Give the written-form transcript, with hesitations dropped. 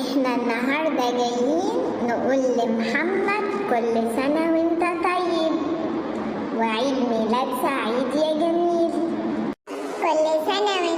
احنا النهاردة جايين نقول لمحمد كل سنة وانت طيب، وعيد ميلاد سعيد يا جميل. كل سنة وانت